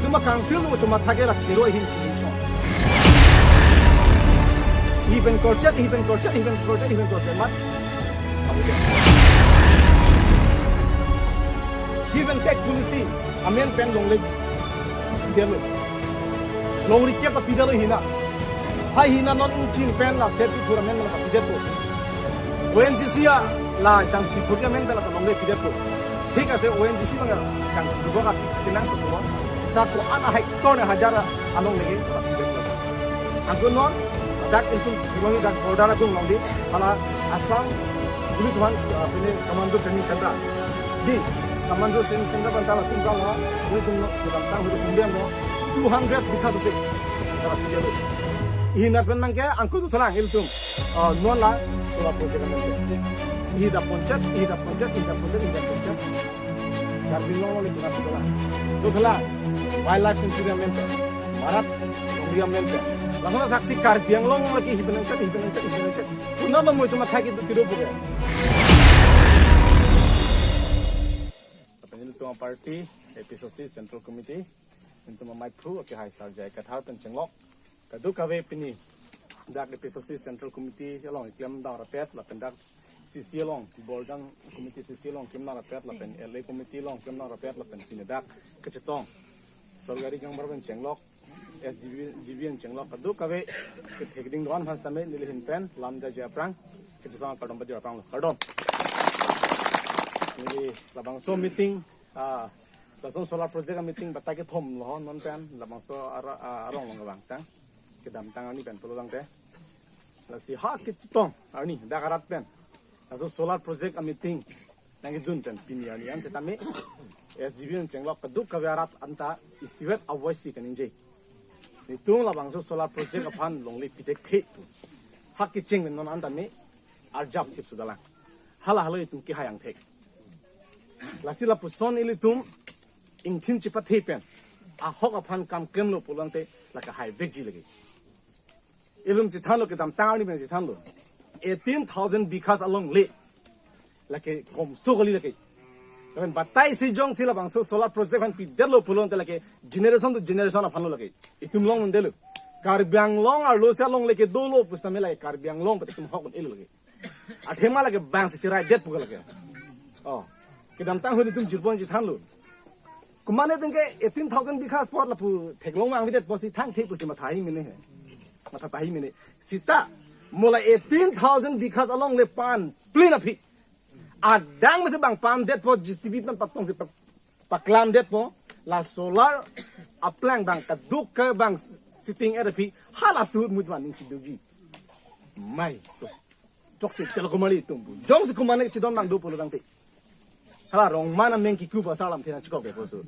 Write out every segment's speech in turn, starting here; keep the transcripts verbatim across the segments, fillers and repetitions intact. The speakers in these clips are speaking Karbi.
Ma council mo chuma thake la thero ahin kini son. Ipen korchet, ipen korchet, ipen korchet, ipen korchet mat. Give and take policy amen pen longle pidetlo. Longri kep ta pidetlo hina. Hai hina non ingchin pen la safety pura amen la pidetlo. O N G C a la jangtiphu ke amen pen la longle pidetlo. Thik ase O N G C bang jangtiphu ka kenangsopo. Seta ko-an ahai kor ne hajar along lagi la pidetlo. Angkun non dak itum thimami dak border atum longdi hala Assam Police one, uh, pini Commando Training Center. Di Commando Training Center pen sala tum kala, itum no, itum tang hudu kumbiang no, two hundred bigha ase. Sala pidetlo. Ihin pen nangke angkun tu thelang itum, uh, non la solar project amen. Ihi da ponchayat, ihi da ponchayat, ihi da ponchayat, ihi da ponchayat. Karbi Anglong le kuna sekolah. Tu thelang wildlife sanctuary amen. Marat longri amen. Langsung saksi Karbi Anglong lagi ipen anchot, ipen anchot, ipen anchot. Puna lo mo itum athak itum kedo bukan. Lapen ilitum aparty, A P H L C Central Committee, itum amaiphu, ake hai Sarjai Kathar pen chenglok. Kadokave pini dak A P H L C Central Committee along iklem dang rapet, lapen dak C C along, Borjan Committee C C along klem dang rapet, lapen L A Committee along klem dang rapet, lapen pini dak kachetong sorkari jangbar pen chenglok, S G B, G B an chenglok kadokave kethek ding do-an aphan sitame neli ahin pen lamda ji aphrang kachisong kardom paji aphrang lo. Kardom. Neli labangso meeting, ah, lason solar project a meeting batai kethom lo non pen labangso ara-, ah, arong along vangtang. Kedamtang arni pen pulo tangte. Lasi ha kachetong arni dak arat pen laso solar project a meeting nangkedun pen pini arni an sitame S G B an chenglok kadokave arat anta isivet avoid si kaningje. Itum labangso solar project aphan longle pithekthe pu. Ha kecheng pen non anta me arjap thip sudalang. Hala halo itum kehai angthek. Lasi lapuson ilitum ingthin chepathe pen ahok aphan kam klemlo pulo tangte la kahai vekji lagi. Ilum chethanlo kedamtang arni pen chethanlo. Eighteen thousand bighas along le. Lake komso kali lake. Lapen batai si jongsi labangso solar project aphan pidetlo pulo tangte lake generation to generation aphan lo lake. Itum long mundelo. Karbi Anglong arlo si along lake dolo pusitame lake Karbi Anglong pati itum hok un-elo lake. Athema lake bang si cherai det pu lake. Oh. Kedamtang ahut itum jirpo chethanlo. Komatne tangke eighteen thousand bighas apot lapu theklong mang avedet apotsi thangthe pusi matha hi mene he. Matha ta hi mene. Seta mo la eighteen thousand bighas along le pan plin aphi. Adang mese bang pamdetpo J C B pen patongsi pa-, paklamdetpo la solar aplang bang kaduk ke bang sitting er aphi hala suhut mut van ning chidoji. Mai. Chokche tel komali tum pu. Jongsi komatne chidon bang do pulo tangte. Hala rong mana meng kiku pasal lam thina chikok ke pusu.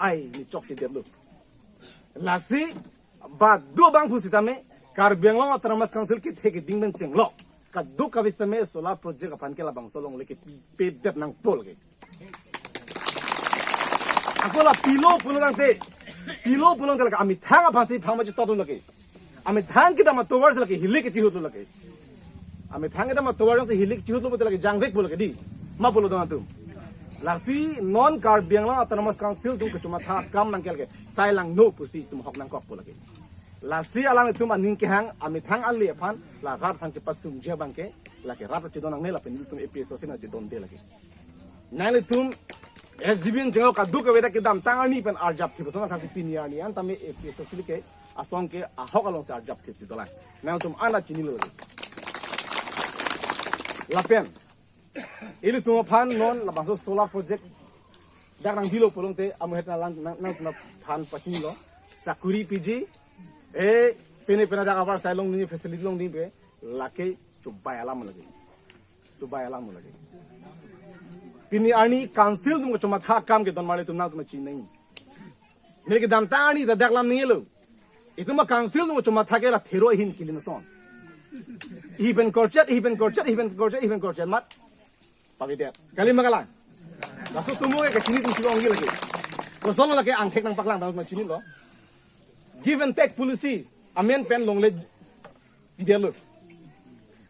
Ai ni chokche detlo. Lasi ba do bang pusitame Karbi Anglong Autonomous Council kethek keding pen chenglok kadokave sitame solar project aphan ke labangso along lake pi pedet nangpo lake. Ako la pilo pulo tangte. Pilo pulo tangte lake amethang aphansi phang ma chitot lake. Amethang kedam atovar si lake hilik chihutlo lake. Amethang kedam atovar si hilik chihutlo pulote lake jangvekpo lake di. Ma pulo tangtum. Lasi non Karbi Anglong Autonomous Council atum kachomatha akam nangke lake sai langno pusi itum hok nangkokpo lake. Lasi alanglitum aning kehang amethang ale aphan la rat aphan kepasungji abang ke lake rat chidon nangne lapen itum A P H L C nangchidonde lake. Nanglitum S G B an chenglok kadokave dak kedamtang arni pen arjap thip ason athak pini arni an tame A P H L C ke asong ke ahok alongsi arjap thipsi dolang. Nangtum ana chinilo lake. Lapen ilitum aphan non labangso solar project dak nangpilo pulo tangte amuhet nang nang nangtum aphan pachinilo. Sakuri piji, eh, pine pine dak avarsai longji, facility longji pe lake chubai alam lake. Chubai alam lake. Pini arni council atum kachomatha akam ke don marli atum nangtum chinine. Neli kedamtang arni ta dak lam ninglo. Itum a council atum kachomatha ke la thero ahin kelin ason. Ipen korchet, ipen korchet, ipen korchet, ipen korchet mat. Pavidet. Kali ma kalang. Laso atum ke kachini atum si onggi lake. Koson lake angthek nangpaklang dam chinilo. Give and take policy amen pen longle pidetlo.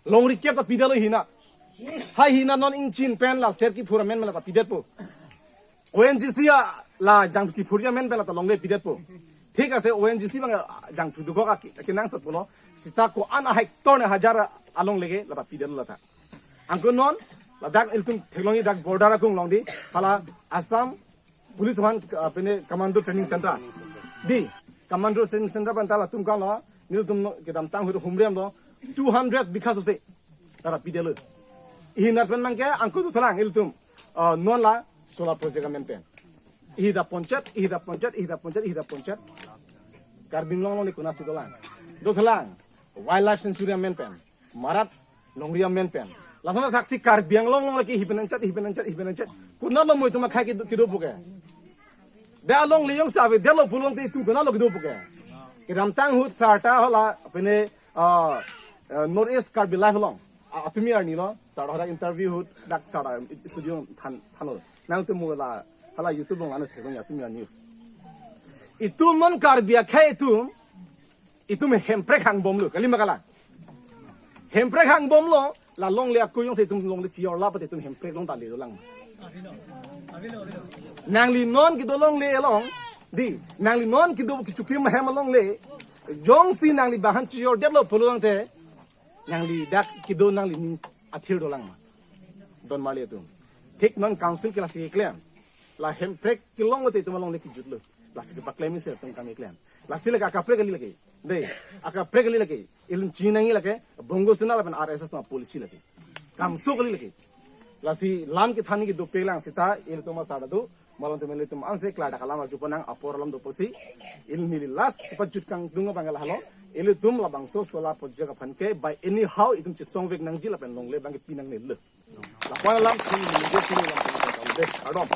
Longri kep ta pidetlo hina. Hai hina non ingchin pen la ser kiphur amen la ta pidetpo. O N G C a La jangthu kiphurji amen pen lata longle pidetpo. Thik ase O N G C abang jangthu dokok aki, aki nang sot pulo. Seta ko-an a hectare ne hajar alongle ke lata pidetlo lata. Anke non ladak ilitum theklongji dak border akung along di, hala Assam Police aphan, ah, pine Commando Training Center. Di, Commando Training Center pen ta latum kanglo, nelitum kedamtang ahut humrem lo, two hundred bigha ose. Lata pidetlo. Ihi nat pen abangke anke dothelang ilitum, ah, non la solar project amen pen. Ihi dak ponchayat, ihi dak ponchayat, ihi dak ponchayat, ihi dak ponchayat. Karbi Anglong along le konatsi dolang. Dothelang, wildlife sanctuary amen pen. Marat longri amen pen. Lason athaksi Karbi Anglong along lake ihi pen anchot, ihi pen anchot, ihi pen anchot. Konatlo mo itum akhei kedo, kedopo ke. Dak alongle jongsi avedetlo pulote itum konatlo kedopo ke. Kedamtang ahut sar ta hala pine, ah, ah, North East Karbi Live along. Ah, atumi arni lo, sar ta hala interview ahut dak sar ta studio than, thanlo. Nangtum mo la hala YouTube along lana theklong atumi a-news. Itum non Karbi akhei itum, itum hemprek hangbomlo, kali ma kalang? Hemprek hangbomlo, la longle ako jongsi itum longle chijor la pute itum hemprek along ta le dolang. Nangli non kedo longle along, di, nangli non kedo kechokim ahem alongle, jongsi nangli bang aphan chijordetlo pulo tangte, nangli dak kedo nangli ning athir dolang ma? Don marli atum. Thik non council ke lasi keklem. La hemprek kelong te itum alongle kejutlo. Lasi kepaklem isi atum kami keklem. Lasi lake akaprek kali lake. Dei, akaprek kali lake. Ilitum chiningje lake, Bongo Sena lapen R S S atum apolicy lake. Kamso kali lake. Lasi lam kethanji ke dopiklang seta, ilitum asar ta do, malom atum ilitum ansi klardak alam arjupo nang apor alam dopo si, ili neli last kepajut kangtung abang lahelo, ilitum labangso solar project aphan ke, by anyhow itum chesongvek nangji lapen longle abangke pinangnelo. Lapu-an alam, thil ningje thil alam, thil alam, dei, kardom.